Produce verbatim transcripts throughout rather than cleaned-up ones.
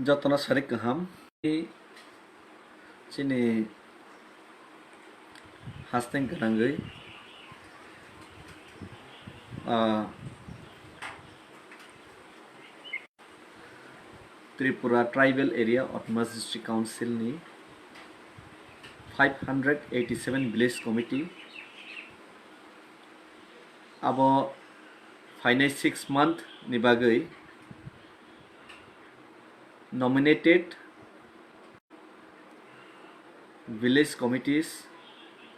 Jotono sarik kaham. Chini hasteng kwrwngwi, ah, Tripura Tribal Area Autonomous District Council ni five hundred eighty seven Village Committee abo phainai six month ni bagwi nominated village committees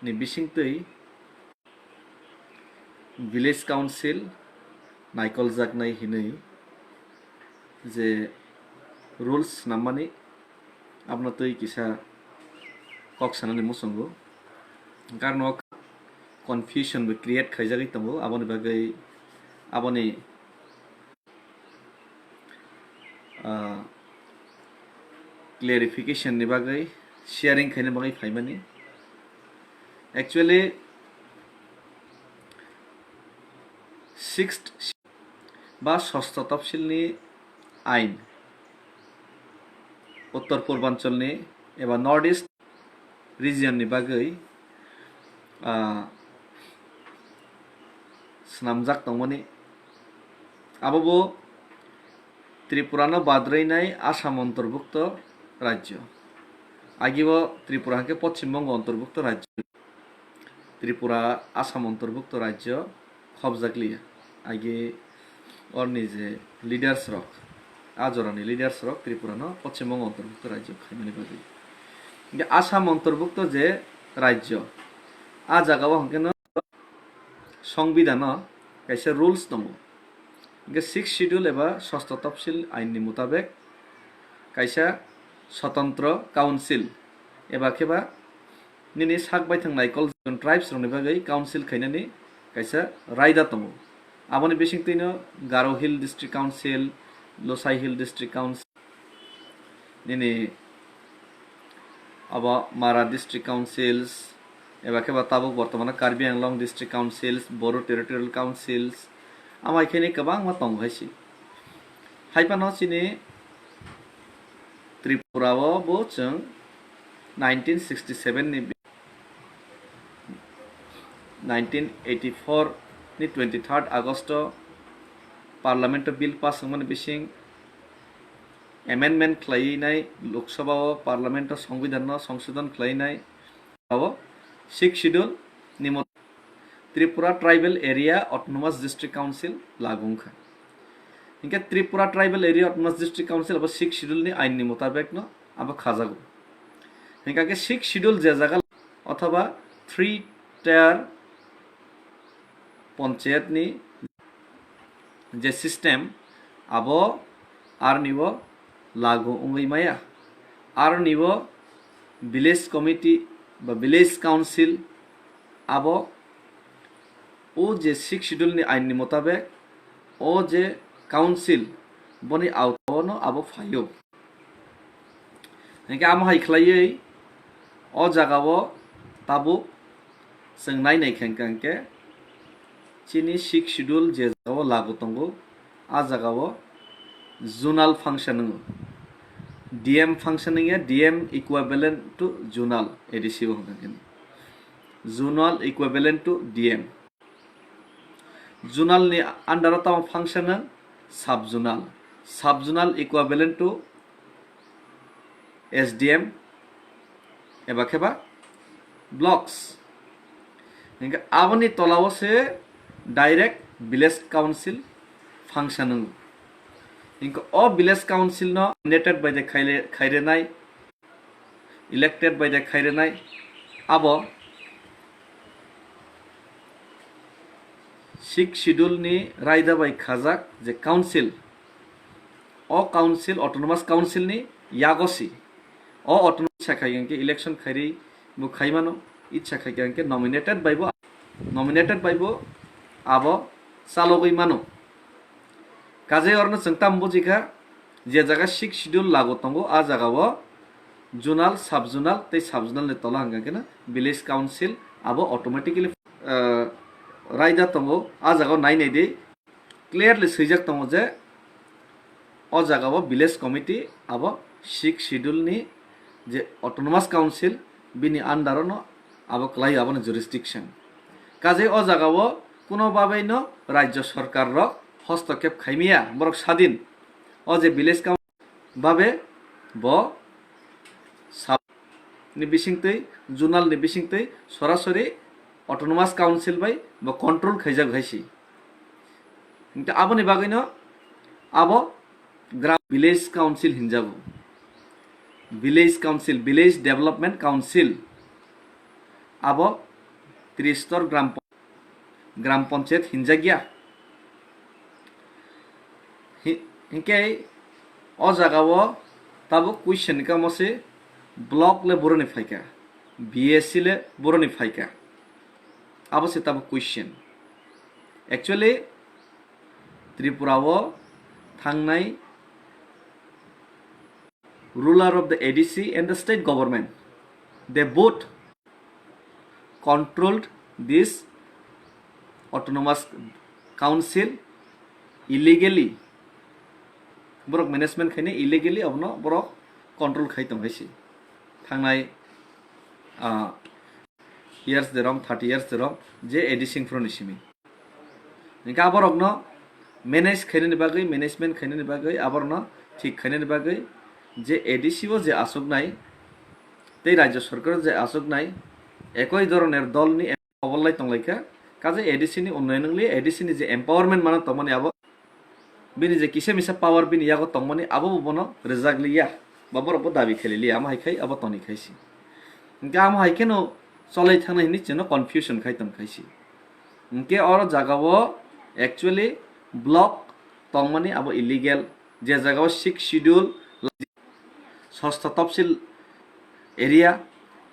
ni bisingtwi village council naikoljaknai hinwi je rules swnam mani, abono twi kisa kok sanani muchungo. Karon o confusion bo create khaijagwi tongo, aboni bagwi, aboni, ah, clarification ni bagwi, sharing khaina bagwi phaimani. Actually, sixth ba sosto topsilni ain Uttor Purbancholni eba North East region ni bagwi, ah, swnamjak tongmani. Abo bo Tripura no badrwinai Assam antorbukto rajyo. Agibo Tripura hwnkhe Poschim Bongo antorbukto rajyo. Tripura Assam antorbukto rajyo khobjakliya. Agi orni je leaders rok, a jorani leaders rok Tripura no Poschim Bongo antorbukto rajyo khaimani bagwi. Hingke Assam antorbukto je rajyo, a jagao hwnkhe no Songbidhano kaisa rules tongo. Hingke sixth schedule eba sosto topsil ain ni mutabek kaisa sotantro council eba kheba nini sak baithang naikol tribes rokni bagwi council khainani kaisa raida tongo. Aboni bisingtwino Garo Hill District Council, Losai Hill District Council, nini abo Mara District Councils, eba khe ba tabuk bortomano Karbi Anglong District Councils, Bodo Territorial Councils, amai khe ni kwbangma tongo hai se. Hai phano chini Tripura o bo chwng nineteen sixty seven ni nineteen eighty four ni twenty third August o Parliament o bill pass wngmani bising amendment khlaiwi nai, Lok Sabha o Parliament o Songbidan no songsodon khlaiwi nai, abo sixth schedule ni mot-, Tripura Tribal Area Autonomous District Council lagu wngkha. Hinkhe Tripura Tribal Area Autonomous District Council abo sixth schedule ni ain ni mutabek no abo khajago. Hinkhe sixth schedule je jaga othoba three tier panchayat ni je system abo arni bo lagu wngwi maya. Arni bo village committee ba village council abo o je sixth schedule ni ain ni mutabek o je council boni auto no abo phaio. Hinkhe amo hai khlaiwi o jagao tabuk chwng nai nai khe hwnkha hinkhe chini sixth schedule je jagao lagu tongo, a jagao zonal function wngo. D M function wngya, D M equivalent to zonal, A D C o hwnkha hinkhe. Zonal equivalent to D M. Zonal ni under o tamo function wng sub zonal. Sub zonal equivalent to S D M eba khe ba blocks. Hinkhe aboni tola o se direct village council function wngo. Hinkhe o village council no nominated by the khaile-, khairenai, elected by the khairenai, abo sixth schedule ni raida bai khajak je council, o council, autonomous council ni yago si, o autonomous sakha hinkhe election khairi bo khaimano, itsa khaikha hinkhe nominated bai bo, nominated bai bo abo chalogwi mano. Kajai orno chwng tamo bujikha, je jaga sixth schedule lagu tongo, a jagao zonal, sub zonal tei sub zonal ni tola hwnkha khe no village council abo automatically, ah, raida tongo, a jagao nai nai di clearly swijak tongo je O jaga o village committee abo sixth schedule ni je autonomous council bini under o no abo kwlai, abo ni jurisdiction. Kajai o jaga o kuno babai no rajya sarkar rok hostokep khaimaya, borok sadin. O je village council babe bo sub ni bisingtwi, zonal ni bisingtwi sorasori autonomous council bai bo control khaijak hai si. Hingke aboni bagwino abo gram village council hinjago. Village council, village development council, abo tristor gram, gram panchayat hinjakya. Hi-, hinkhe o jaga o tabuk question kamo se, block le boroni phaikha, B S C le boroni phaikha, abo se tabuk question. Actually, Tripura o thangnai ruler of the A D C and the state government, they both controlled this autonomous council illegally. Borok management khaina illegally, abono borok control khai tong hai si. Thangnai, ah, years derong, thirty years derong, je A D C wngphru ni simi. Hingke aborokno manage khainani bagwi, management khainani bagwi, aborokno thik khainani bagwi je A D C o je aswknai tei rajya sarkar o je aswknai ekoi dhoroner dolni kobolai tonglaikha. Kaje A D C ni unnoyon wngli, A D C ni je empowerment mano tongmani abo bini je kisa misa power bini yago tongmani abo bo bono rwjak liya, ba borok bo dabi khe liya, amo hai khai abo toni khai si. Hingke amo hai kheno cholai thangna hinwi chwngno confusion khai tong khai si. Hingke oro jaga o actually block tongmani abo illegal, je jaga o sixth schedule, sosto topsil area,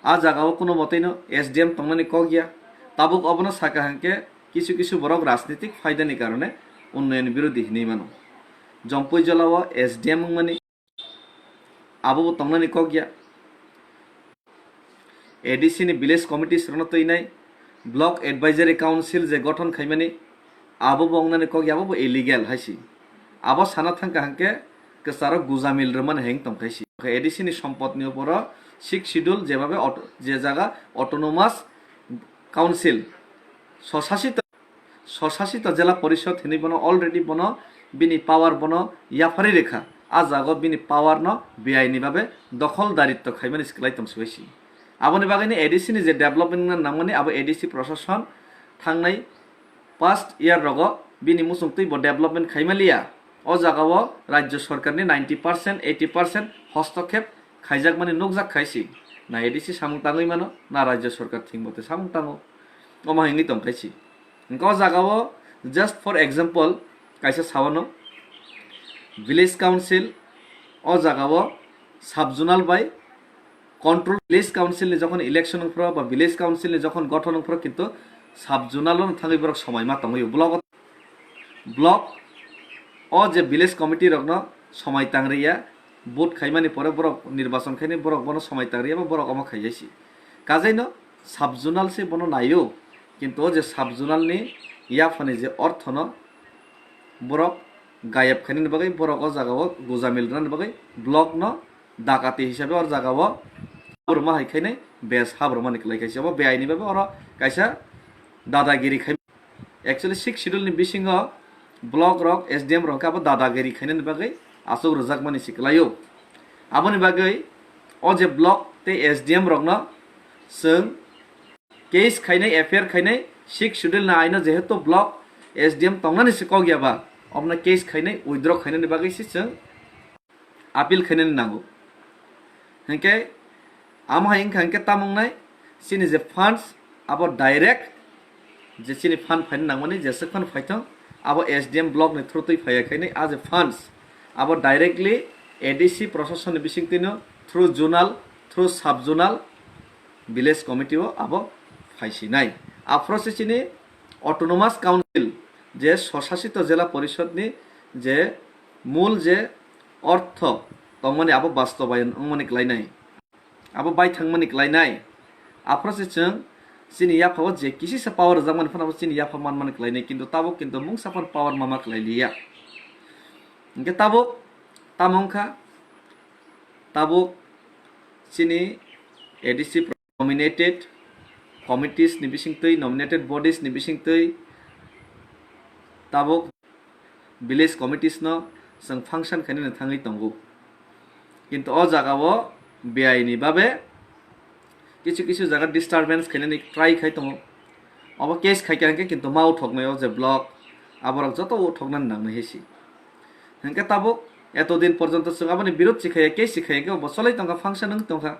a jaga o kuno moteino S D M tongnani kok ya. Tabuk obono saka hingke kisu kisu borok rajnitik phaidani karone unnoyon birodhi hinwi mano. Jompui jola o S D M wngmani abo bo tongnani kok ya. A D C ni village committees rokno twinai, block advisory council je gothon khaimani, abo bo wngnani kok ya, abo bo illegal hai si. Abo sana thangkha hwnkhe kwcharo gujamil rwmani hai wng tong khai si. A D C ni sompot ni uporo sixth schedule jebabe auto-, je jaga autonomous council, swsasito, swsasito jela porishod hinwi bono already bono bini power bono yapharwi rwkha. A jaga o bini power no beaini babe dokhol daritto khaimani swklai tong swbai si. Aboni bagwino A D C ni je development wngna nangmani abo A D C proshashon thangnai past year rogo bini muchungtwi bo development khaimaliya. O jaga o rajya sarkar ni ninety percent, eighty percent hostokhep khaijakmani nukjak khai si. Na A D C samung tangwi mano, na rajya sarkar thwngbo tei samung tango. Omo hai wngwi tong khai si. Hingke o jaga o just for example kaisa sawano, village council o jaga o sub zonal bai control, village council ni jokhon election wngphro ba village council ni jokhon gothon wngphro, kintu sub zonal o thangwi borok somai ma tongwi o block o, block o je village committee rokno somai tangriya, vote khaimani pore borok nirbachon khainai, borok bono somai tangriya ba borok omo khaijai si. Kajaino sub zonal se bono naio, kintu o je sub zonal ni yaphani je orthono borok gayab khainani bagwi, borok o jaga o gujamil rwnani bagwi block no dakati hisabe o jaga o habruma hai khainai, bes habrumani kwlai kaisa, obo beaini babe oro kaisa dadagiri khai. Actually, sixth schedule ni bisingo block rok, S D M rok khe abo dadagiri khainani bagwi aswk rwjakmani se kwlaio. Aboni bagwi o je block tei S D M rokno chwng case khainai, F I R khainai, sixth schedule ni aino jehetu block S D M tongnani se kok ya ba, obono case khainai, withdraw khainani bagwi se chwng appeal khainani nango. Hinkhe amo hai wngkha hinkhe tamo wngnai, chini je funds abo direct je chini fund phaina nangmani jeswk phano phaithong, abo S D M block ni through twi phaiya khainai, a je funds abo directly A D C proshasonni bisingtwino through zonal, through sub zonal, village committee o abo phaisinai. Aphuru se chini autonomous council je swsasito jela porishod ni je mul je ortho tongmani abo bastobayon wngmani kwlainai, abo baithangmani kwlainai. Aphuru se chwng chini yaphao je kisisa power rwjakmani phano abo chini yapha manmani kwlainai, kintu tabuk kintu mungsa phano power mama kwlailiya. Hinkhe tabuk Tamo wngkha tabuk chini A D C nominated committees ni bisingtwi, nominated bodies ni bisingtwi tabuk village committees no chwng function khainani thangwi tongo. Kintu o jagao B I ni babe kisu kisu jaga disturbance khainani try khai tongo. Obo case khaikha hinkhe kintu ma uthoknai o je block, aborok joto uthoknani nangnai hai si. Hinkhe tabuk eto din porjonto chwng aboni birod si khaiya, case si khaiya, hinkhe obo cholai tongkha, function wng tongkha.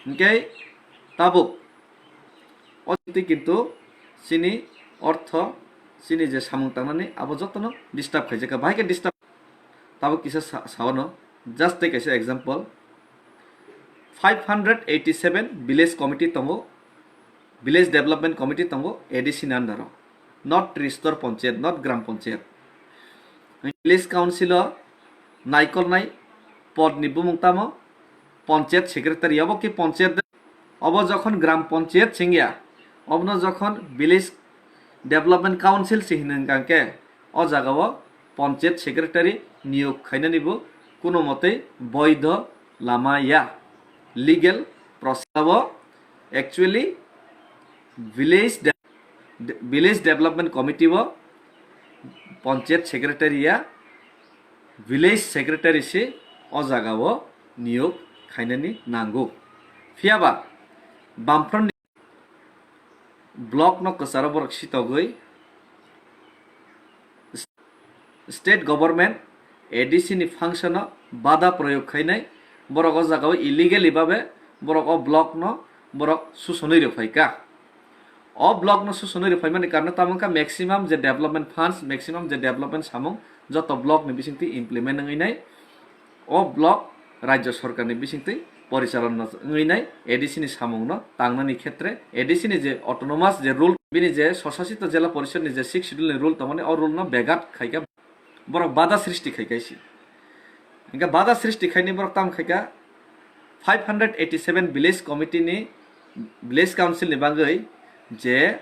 Hinkhe tabuk o twi kintu chini ortho, chini je samung tangnani abo jotono disturb khaijakha. Bahai khe disturb, tabuk kisa sa-, saono, just take as a example, five hundred eighty seven village committee tongo, village development committee tongo A D C ni under o, not Tristor Panchayat, not Gram Panchayat. Village council o naikolnai pod ni bumung tamo? Panchayat secretary, obo ki panchayat de-, obo jokhon Gram Panchayat singya, obono jokhon village development council si hinwi hwnkha khe, o jagao panchayat secretary niyok khainani bo kuno motei boidho lama ya, legal process o actually village de-, village development committee o panchayat secretary ya, village secretary se o jagao niyok khainani nango. Phiyaba bamfront ni block no kwcharo borok sitogwi state government A D C ni function o bada proyog khainai, borok o jagao illegally babe borok o block no borok susonwi rw phaikha. O block no susonwi rw phaimani karno tamo wngkha maximum je development funds, maximum je development samung joto block ni bisingtwi implement wngwi nai. O block rajya sorkar ni bisingtwi porichalona wngwi nai, A D C ni samung no tangnani khetre A D C ni je autonomous je rule, bini je swsasito jela porishod ni je sixth schedule ni rule tongmani, o rule no begat khaikha, borok bada srishti khaikha si. Hinkhe bada srishti khaini borok tamo khaikha, five hundred eighty seven village committee ni, village council ni bagwi je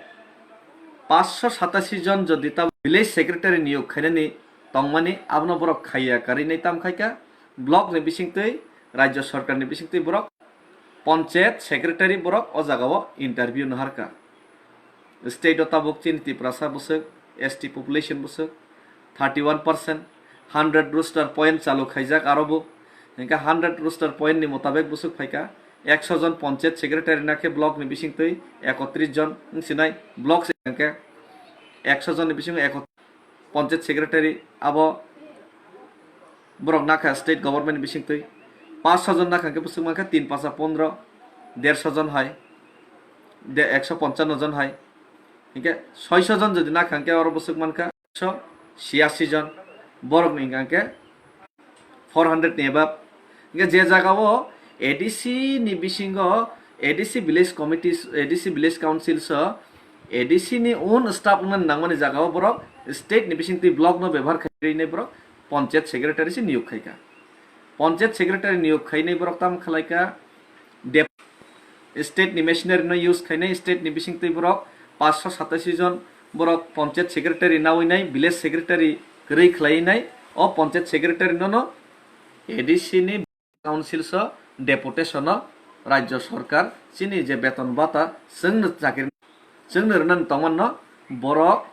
paanch sho satashi jon jodi ta village secretary niyok khainani tongmani, abono borok khaiya karwi nai tam khaikha. Block ni bisingtwi, rajya sorkar ni bisingtwi borok panchayat secretary borok o jagao interview naharkha. State o tabuk chini Tiprasa bwswk, S T population bwswk thirty one percent, hundred roster point chalu khaijak aro bo. Hinkhe hundred roster point ni mutabek bwswk phaikha, ekso jon panchayat secretary nakhe block ni bisingtwi ekotris jon wngsinai, block se hinkhe ekso jon ni bisingo ekotris panchayat secretary abo borok nakha state government ni bisingtwi. Paanch sho jon nakha hinkhe bwswk mankha tin pacha pondro, derso jon hai, de-, ekso ponchanno jon hai. Hinkhe soiso jon jodi nakha hinkhe oro bwswk mankha ekso chiyasi jon, borok ni hinkha hinkhe four hundred ni above. Hinkhe je jagao A D C ni bisingo A D C village committees, A D C village council so A D C ni own staff wngna nangmani jagao borok state ni bisingtwi block no bebhar khairwi borok panchayat secretary se niyok khaikha. Panchayat secretary niyok khainai borok tamo khalaikha, dep-, state ni machinery no use khainai, state ni bisingtwi borok paanch sho satashi jon borok panchayat secretary nawi nai, village secretary kwrwi khlai nai. O panchayat secretary no no A D C ni council so deputation o rajya sorkar chini je beton bata chwngno chakri chwngno rwnani tongmanno borok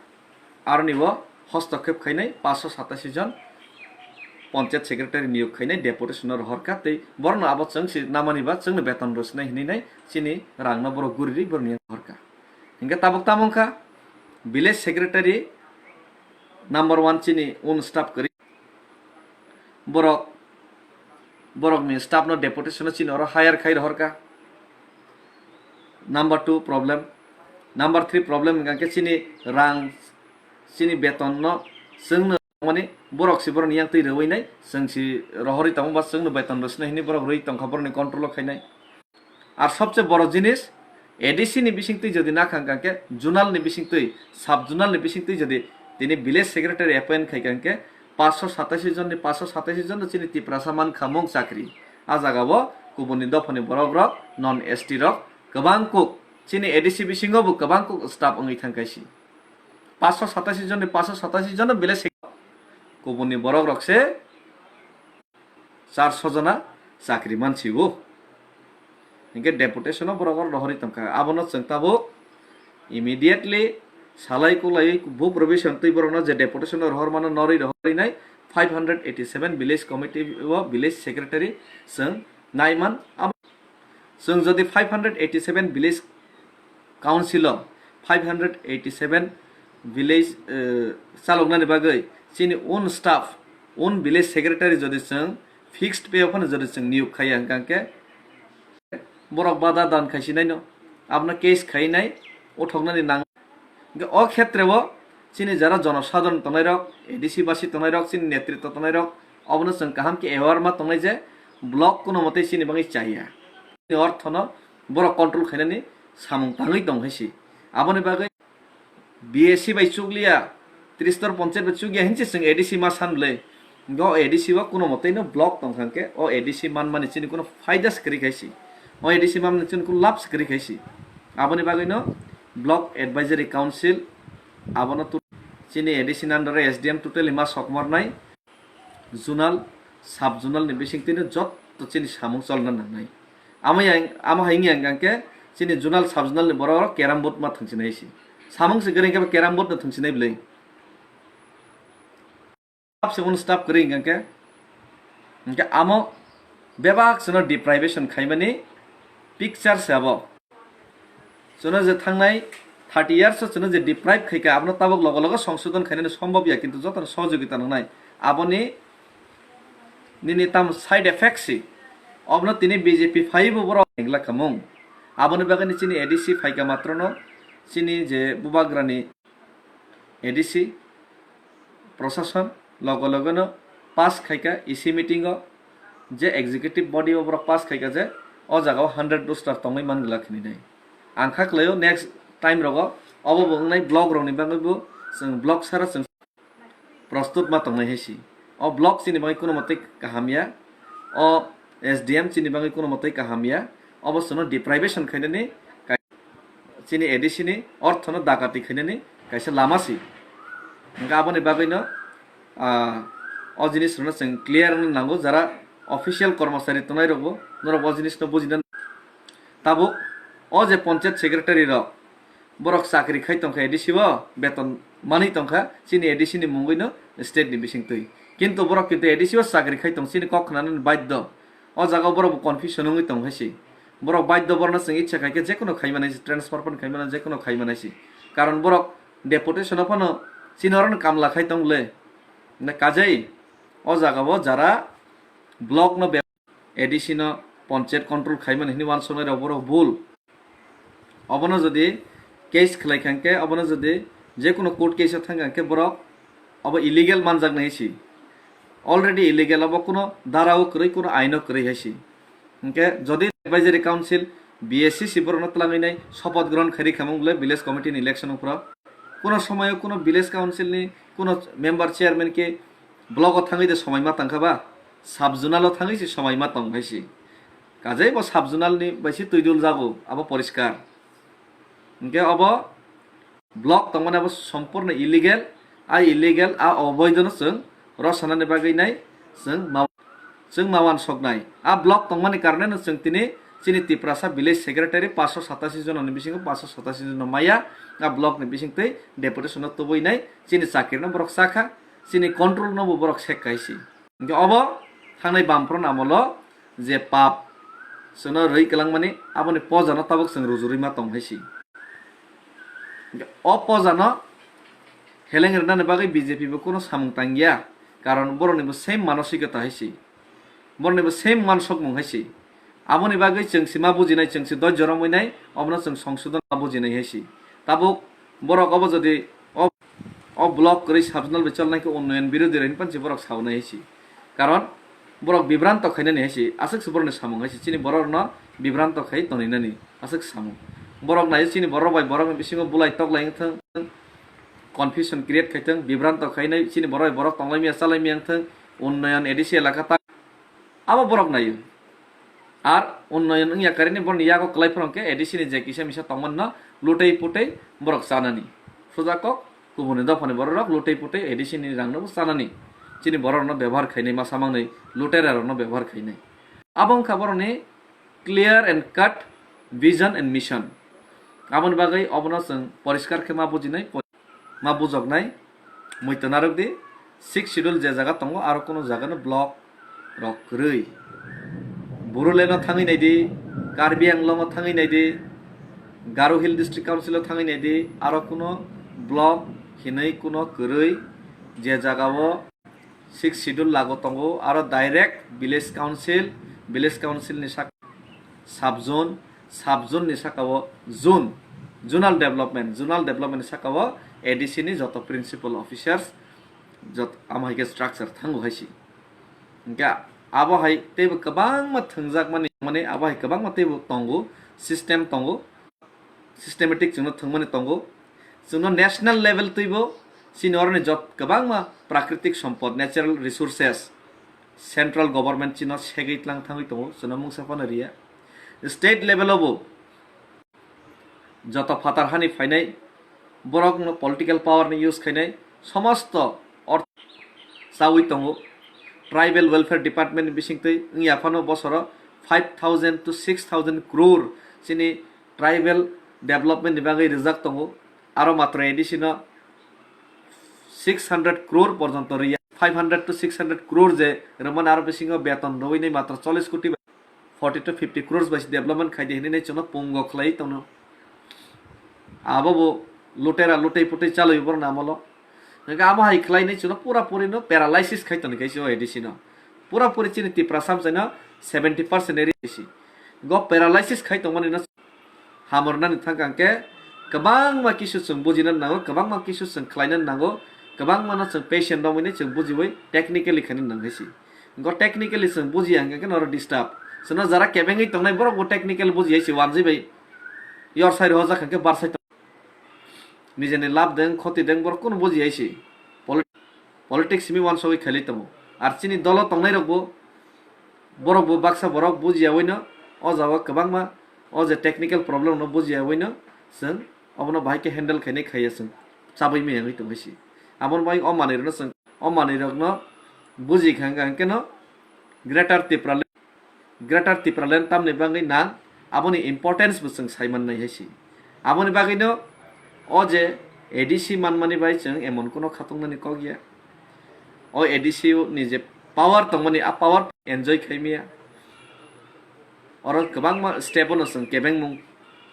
aroni bo hostokhep khainai paanch sho satashi jon panchayat secretary niyok khainai deputation o rohorkha tei borokno abo chwng si namani ba chwngno beton rwsinai hinwi nai chini rangno borok guriri borokni rohorkha. Hinkhe tabuk tamo wngkha village secretary number one chini un staff kwrwi. Borok, borokni staff no deputation o chini oro hire khai rohorkha. Number two problem. Number three problem hingkha khe chini rang, chini beton no chwngno mani borok se borokni yang twi rwui nai, chwng se rohorwi tongma ba chwngno beton rwsnai hinwi borok rwui tongkha, borokni control o khainai. Ar sobse boro jinis, A D C ni bisingtwi jodi nakha hingkha khe zonal ni bisingtwi, sub zonal ni bisingtwi jodi tini village secretary appoint khaikha hingkhe paanch sho satashi jon ni, paanch sho satashi jon no chini Tiprasa mankha mung chakri. A jaga o kubuni dophani borok rok, non S T rok kwbang kuk, chini A D C bisingo bo kwbang kuk staff wngwi thangkha si. Paanch sho satashi jon ni, paanch sho satashi jon no village kubuni borok rok se Char sojona chakri mansi o. Hinkhe deputation o borok oro rohorwi tongkha. Abono chwng tabuk immediately salai kulaiwi bo provision twi borokno je deputation o rohor mano norwi rohorwi nai five hundred eighty seven village committee o village secretary chwng naiman. Abo chwng jodi five hundred eighty seven village council o five hundred eighty seven village, eh, chaloknani bagwi chini own staff, own village secretary jodi chwng fixed pay o phano jodi chwng niyok khaiya hwnkha hwnkhe borok bada dan khaisinai no, abono case khainai, uthoknani nang. Hwnkhe o khetre o chini jara jonosadharon tongnai rok, A D C basi tongnai rok, chini netritwa tongnai rok, obono chwng kaham khe aware ma tongnai je block kuno mwtai chini bagwi chaya. Chini orthono borok control khainani samung tangwi tong hai si. Aboni bagwi B A C bai chukliya, Tristor Ponchayat bai chukya hinse chwng A D C ma san bwle. Hwnkhe o A D C o kuno mwtaino block tongkha hwnkhe o A D C manmani chini kuno phaida se kwrwi khai si. O A D C manmani chini kuno lab se kwrwi khai si. Aboni bagwino Block Advisory Council abono tu-, chini A D C ni under o S D M totally ma sokmarnai. Zonal, sub zonal ni bisingtwino jotto chini samung cholna nangnai. Amo yang, amo hai wngya hwnkhe chini zonal, sub zonal ni borok rok carrom board ma thwngsinai si. Samung se kwrwi hwnkhe carrom board no thwngsinai bwle. Staff se un staff kwrwi hwnkhe, hwnkhe amo bebak chwngno deprivation khaimani picture se abo. Chwngno je thangnai thirty years o chwngno je deprive khaikha, abono tabuk logo logo songsodon khainani sombhob ya, kintu jotono sohojogita nangnai. Aboni nini tamo side effect si, obono tini B J P phaibo borok nengla khamung. Aboni bagwino chini A D C phaikha matrono chini je bubagrani A D C prosason logo logono pass khaikha E C meeting o, je executive body o borok pass khaikha je o jaga o hundred booster tongwi man glak hinwi nai. Ang kha kwlaio next time rogo obo bo wngnai block rokni bagwi bo chwng block sara chwng prostut ma tongnai hai si. O block chini bagwi kuno mwtwi kaham ya, o S D M chini bagwi kuno mwtwi kaham ya, obo chwngno deprivation khainani chini A D C ni orthono dakati khainani kaisa lama si. Hwnkhe aboni bagwino, ah, o jinisrokno chwng clear wngna nango, jara official kormosari tongnairokbo norok o jinisno bujina. Tabuk o je ponchayat secretary rok, borok chakri khai tongkha A D C o, beton manwi tongkha, chini A D C ni mungwino state ni bisingtwi. Kintu borok kintu A D C o chakri khai tong, chini kok khnanani baddo. O jaga o borok bo confusion wngwi tong hai si. Borok baddo borokno chwng icha khai khe jekono khai manai si, transfer phano khai manai, jekono khai manai si. Karon borok deputation o phano chini oro kamla khai tong le. Na kajai o jaga o jara block no be-, A D C no ponchayat control khai mani hini wansongnai rok borok bul. Obono jodi case khlai kha hwnkhe, obono jodi jekono court case o thang kha hwnkhe borok obo illegal manjak nai si. Already illegal, obo kuno dara o kwrwi, kuno ain o kwrwi hai si. Hwnkhe jodi advisory council B A C si borokno twlangwi nai sopoth grohon khairi khamung le village committee ni election o phro kuno somoyo kuno village council ni kuno member chairman khe block o thangwi de somai ma tangkha ba, sub zonal o thangwi si somai ma tong hai si. Kajai bo sub zonal ni bai si twi dul jago, abo poriskar. Hwnkhe obo block tongmani abo sompurno illegal, a illegal, a oboidono chwng rw sanani bagwi nai chwng ma, chwng ma wansoknai. A block tongmani karoneno chwng tini chini Tiprasa village secretary paanch sho satasi jononi bisingo paanch sho satasi jono maya, a block ni bisingtwi deputation no tubui nai, chini chakirino borok chakha, chini control no bo borok sek kaisi. Hwnkhe obo thangnai Bamfront amolo je pap chwngno rwi kwlangmani, aboni pojano tabuk chwng rujurwi ma tong hai si. Hwnkhe o pojano heleng rwnani bagwi B J P bo kuno samung tangya, karon borokni bo same manosikota hai si, borokni bo same mansokmung hai si. Aboni bagwi chwng si ma bujinai, chwng si dojjo romwi nai, obono chwng songsodon ma bujinai hai si. Tabuk borok obo jodi o, o block kwrwi sub zonal bai cholnai khe unnoyon birodhi rok hinphan si borok saunai hai si. Karon borok bibranto khainani hai si, aswk se borokni samung hai si, chini borokno bibranto khai toninani aswk samung. Borok nai chini borok bai borokni bisingo bulai toklai wngthang, confusion create khaithang, bibranto khainai chini borok bai borok tonglaimya chalaimya wngthang, unnoyon A D C elaka ta Abo borok naio. Ar unnoyon wngya karini borokni yago kwlai phano khe A D C ni je kisa misa tongmani no lutei putei borok chanani. Suja kok kubuni dophani borok rok lutei putei A D C ni rang no bo chanani. chini borok rokno bebohar khainai, masa mangnwi lutera rokno bebohar khainai. Abo wngkha borokni clear and cut vision and mission. Aboni bagwi obono chwng poriskar khe ma bujinai, ma bujoknai. Muitu narwk di, sixth schedule je jaga tongo, aro kuno jaga no block rok kwrwi. Bodoland o thangwi nai di, Karbi Anglong o thangwi nai di, Garo Hill District Council o thangwi nai di, aro kuno block hinwi kuno kwrwi, je jaga o sixth schedule lago tongo, aro direct village council, village council ni sak sub zone, sub zone ni saka o zone, zonal development, zonal development ni saka o A D C ni joto principal officers, jot-, amo hai khe structure thango hai si. Hingkhe abo hai teibo kwbangma thwngjak mani, mani abo hai kwbangma teibo tongo, system tongo, systematic chwngno thwngmani tongo. Chwngno national level twibo chini oroni jot-, kwbangma prakritik sompod, natural resources, central government chino segwi tlang thangwi tongo, chwngno mungsa phano riya. State level o bo joto phatar hani phainai, borokno political power ni use khainai, somosto ortho chawi tongo. Tribal Welfare Department ni bisingtwi wngya phano bosoro five thousand to six thousand crore chini tribal development ni bagwi rijak tongo. Aro matro A D C no six hundred crore porjonto riya, five hundred to six hundred crore je rwmani, aro bisingo beton rwui nai matro chollish koti bai forty to fifty crores bai se development khai di hinwi nai chwngno pungo khlai tongno. Abo bo lutera lutei putei chalwi borok namolo. Hingkhe amo hai khlai nai chwngno pura puri no paralysis khai tongni kaisa o A D C no. Pura puri chini Tiprasa bwsai no seventy percent area si. Go paralysis khai tongmani no hamornani thangkha hingkhe kwbangma kisu chwng bujina nango, kwbangma kisu chwng khlaina nango, kwbangma no chwng patient romwi nai chwng bujiwi technically khaina nang hai si. Go technically chwng bujiya hingkhe norok disturb. Chwngno jara kebengwi tongnai borok bo technical bujiya si wanjwi bai yor sai rohorjak hingkhe bar sai tong-, nijeni lab deng khoti deng borok kunu bujiya si. Polit-, politics simi wansogwi khailai tongo. Ar chini dolo tongnai rok bo, borok bo baksa borok bujiya wino o jaga kwbangma o je technical problem no bujiya wino chwng obono bahai khe handle khainai khaiya chwng chabwi maya wngwi tongwi si. Aboni bai o manwi rokno chwng O manwi rokno buji kha hwnkha hwnkhe no Greater Tipraland, Greater Tipraland tamni bagwi nang, aboni importance bo chwng sai mannai hai si. Aboni bagwi no o je A D C manmani bai chwng emon kuno khatungnani kok ya. O A D C ni je power tongmani, a power enjoy khai maya. Oro kwbangma step-o no chwng kebengmung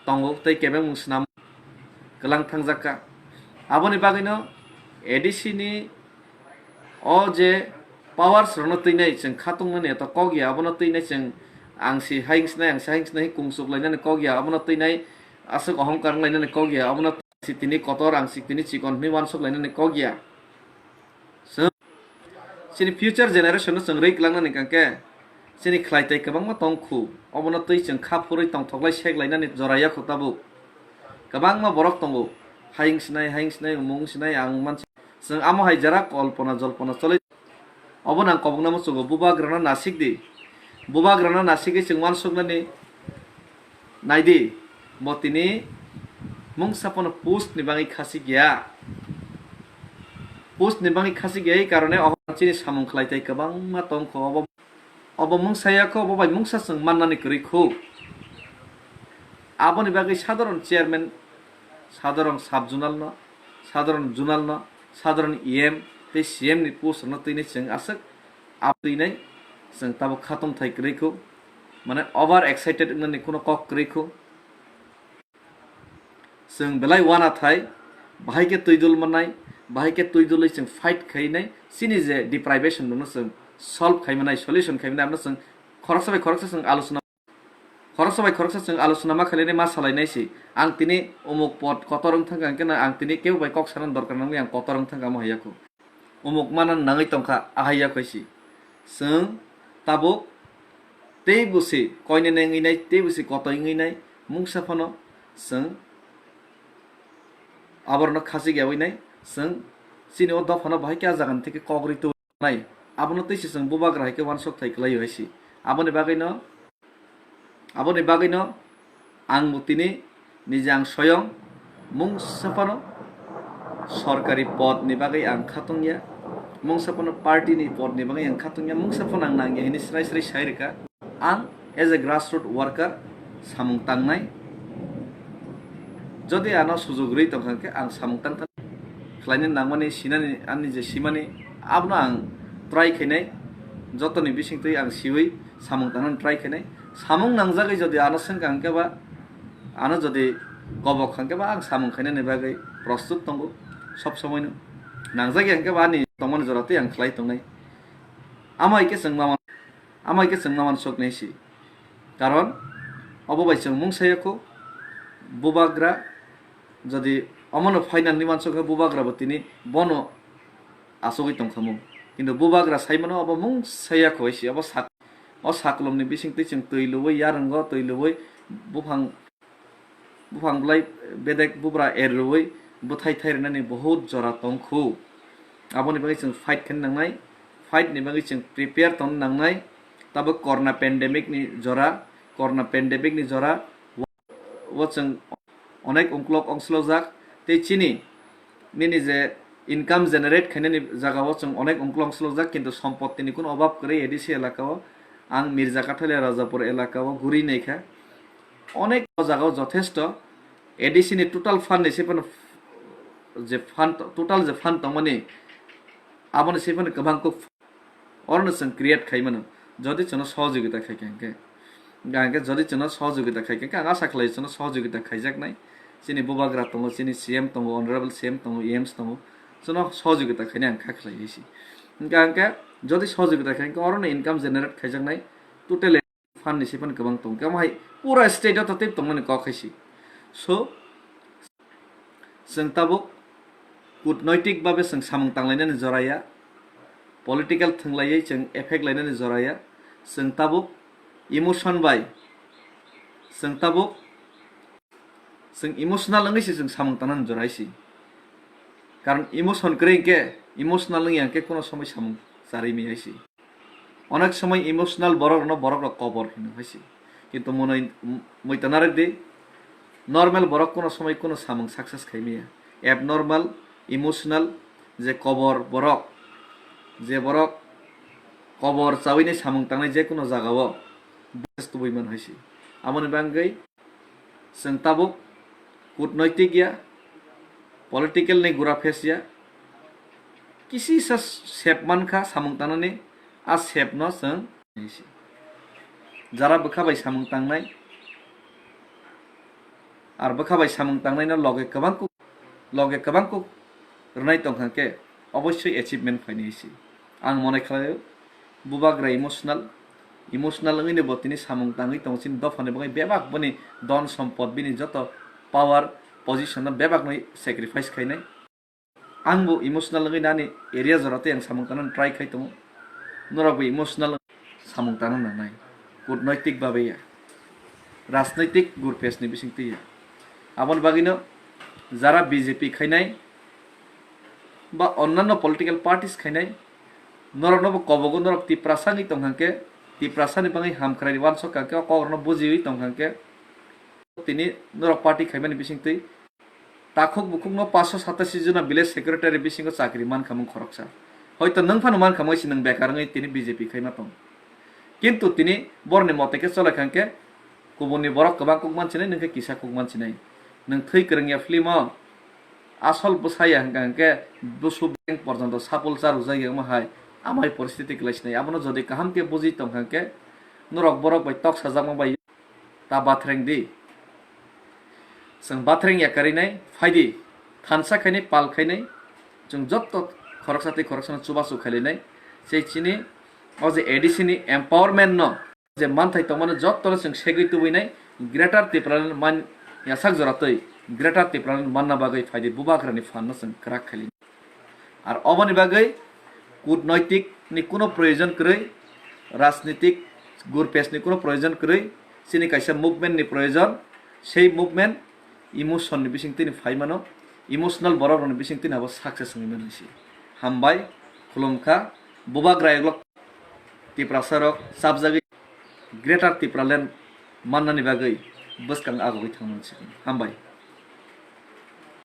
tongo tei kebengmung swnam kwlang thangjak kha. Aboni bagwino A D C ni o je powers rokno twinai chwng khatungmani eto kok ya, abono twinai chwng ang si hai wngsinai, ang si hai wngsinai kungsuk lainani kok ya, abono twinai aswk ohongkar wnglainani kok ya, abono si tini kotor, ang si tini chikon hwnwi uansuk lainani kok ya. Chwng chini future generation no chwng rwi kwlangnani hwnkhe chini khlai tai kwbangma tong khu, obono twi chwng kha phurwi tongthoklai sek lainani jora yakho tabuk. Kwbangma borok tongo, hayung sinai, hayung sinai, umung sinai, ang mansi. Chwng amo hai jora kolpona jolpona choli. Obono ang kobokna muchungo, bubagrano nasik di. Bubagrano nasigwi chwng uansuknani Naidi, bo tini mungsa phano post ni bagwi khasik ya. Post ni bagwi khasik ya, ei karone o chini samung khlai tai kwbangma tong kho. Obo, obo mungsa ya kho, obo bai mungsa chwng mannani kwrwi kho. Aboni bagwi sadharon chairman, sadharon sub zonal no, sadharon zonal no, sadharon E M tei C M ni post rokno twinai chwng aswk abo twinai chwng tabuk kha tongthai kwrwi kho. Mane over excited wngnani kuno kok kwrwi kho. Chwng belai uanathai, bahai khe twi dul mannai, bahai khe twi dulwi chwng fight khainai, chini je deprivation rokno chwng solve khai mannai, solution khai mannai, abono chwng khoroksa bai khoroksa chwng alochona, khoroksa bai khoroksa chwng alochona ma khainai, ma salainai se. Ang tini umuk pod kotor wng thangkha, hwnkhe no ang tini kebo bai kok sanani dorkar nangwi ang kotor wng thangkha, amo hai ya kho. Umuk mana nangwi tongkha, ahai ya kho si. Chwng tabuk tei bo se koinene wngwi nai, tei bo se kotoi wngwi nai, mungsa phano chwng aborno khachik yaui nai, chwng chini o dophano bahai khe a jagani theke kok rwi tubui nai. Abono tei se chwng bubagra hai khe uansuk thai kwlai o hai se. Aboni bagwi no Aboni bagwino ang bo tini nijang soyong mungsa phano sorkari pod ni bagwi ang khatung ya. Mungsa phano party ni pod ni bagwi ang khatungya, mungsa phano ang nangya hini srai srai sai rwkha. Ang as a grassroot worker samung tangnai. Jodi ano sujog rwi tongkha khe ang samung tang thang khlaina nangmani, sinani, ani je simani abono ang try khainai. Jotoni bisingtwi ang siwi samung tangnani try khainai. Samung nangjagwi jodi ano swngkha hwnkhe ba, ano jodi kobok hwnkhe ba ang samung khainani bagwi prostut tongo sob somoino. Nangjagwi hwnkhe ba ani tongmani jora twi ang khlai tongnai. Amai khe chwng ma, amai khe chwng ma mansuknai si. Karon obo bai chwng mung saya kho, bubagra jodi omono final ni mansuk khe bubagra bo tini bono asugwi tongkhamu. Kintu bubagra saimano obo mung saya kho si, obo sak, o saklomni bisingtwi chwng twi luwi, yarwngo twi luwi, buphang, buphang bwlai bedek bubra er rwui bwthai thai rwnani bahut jora tongkhu. Aboni bagwi chwng fight khaina nangnai, fight ni bagwi chwng prepare tongna nangnai. Tabuk corona pandemic ni jora, corona pandemic ni jora, o chwng onek ungklok ongslojak, tei chini nini je income generate khainani jagao chwng onek ungklok ongslojak, kintu sompotini kuno obab kwrwi A D C elakao. Ang Mirja Kathalia Rajapur elakao guri naikha, onek o jagao jothesto A D C ni total fund ni se phano je fund, total je fund tongmani, aboni se phano kwbang kuk orono chwng create khai mano, jodi chwngno sohojogita khai kha hwnkhe. Hwnkhe jodi chwngno sohojogita khai kha hwnkhe, ang asa khlai chwngno sohojogita khaijaknai. Chini bubagra tongo, chini C M tongo, honorable C M tongo, E Ms tongo, chwngno sohojogita khainai ang kha khlai si. Hwnkhe, hwnkhe jodi sohojogita khai kha, orono income generate khaijaknai, total fund ni se phano kwbang tongo. Khe omo hai pura state o to tei tongmani kok hai si. So, chwng tabuk kutnoitik babe chwng samung tanglainani jora ya, political thwnglaiwi chwng effect lainani jora ya, chwng tabuk emotion bai, chwng tabuk chwng emotional wngwi se chwng samung tangnani jora hai si. Karon emotion kwrwi hwnkhe, emotional wngya hwnkhe kuno somoi samung charwi maya hai si. Onek somoi emotional borok rokno borok rok kobor hino hai si. Kintu monoi, m-, muita narwk di, normal borok kuno somoi kuno samung success khai maya. Abnormal, emotional, je kobor borok, je borok kobor chawi ni samung tangnai je kuno jagao, bo tubui man hai si. Aboni bagwi chwng tabuk kutnoitik ya, political ni gura phes ya, kisisa sep mankha samung tangnani, a sep no chwng jara bwkha bai samung tangnai, ar bwkha bai samung tangnai no loge kwbang kuk, loge kwbang kuk rwnai tongkha khe obossoi achievement phainai si. Ang mone khlaio, bubagra emotional, emotional wngwi no bo tini samung tangwi tongo, chini dophani bagwi bebak boni don sompot, bini joto power position no bebak noi sacrifice khainai. Ang bo emotional wngwi nani area jora tei ang samung tangna try khai tongo, norok bo emotional samung tangna nangnai, kutnoitik babe ya, rajnoitik gurpes ni bising twi ya. Aboni bagwi no jara B J P khainai, ba onnanno political parties khainai, norokno bo kobogo, norok Tiprasa wngwi tongkha khe, Tiprasa ni bagwi hamkrai wansok kha khe, o kokrokno bujiwi tongkha khe, tini norok party khaimani bisingtwi takhuk bukhukno paanch sho satasi jona village secretary bisingo chakri mankha mung khoroksa. Hoito nwng phano mankha mung si nwng bekar wngwi tini B J P khaima tong. Kintu tini borni mote khe chole kha khe, kubunni borok kwbang kuk mansinai, nwng khe kisa kuk mansinai. Nwng thwi kwrwngya film o asol bwsaya hwnkha hwnkhe busu beng porjonto sapul charwjak ya wngma hai amai poristiti kwlai sinai. Abono jodi kaham khe buji tongkha hwnkhe norok borok bai tok sajakma bai ta bathreng di. Chwng bathreng ya karinai, phaidi thansa khainai, pal khainai, chwng jotto khoroksa tei khoroksano chubachu khailainai. Sei chini o je A D C ni empowerment no je manthai tongmani jottono chwng segwi tubui nai, Greater Tipraland man yasak jora twi Greater Tipraland manna bagwi phaidi bubagrani phan no chwng kwrak khaili. Ar oboni bagwi kutnoitik ni kuno proyojon kwrwi, rajnitik gurpes ni kuno proyojon kwrwi, chini kaisa movement ni proyojon. Sei movement emotion ni bising twi ni phai mano, emotional borok rok ni bising twi ni abo success wngwi mano si. Hambai, khulumkha, bubagra yaklok Tiprasa rok chapjagwi Greater Tipraland mannani bagwi bwskang agogwi thangmani si. Hambai.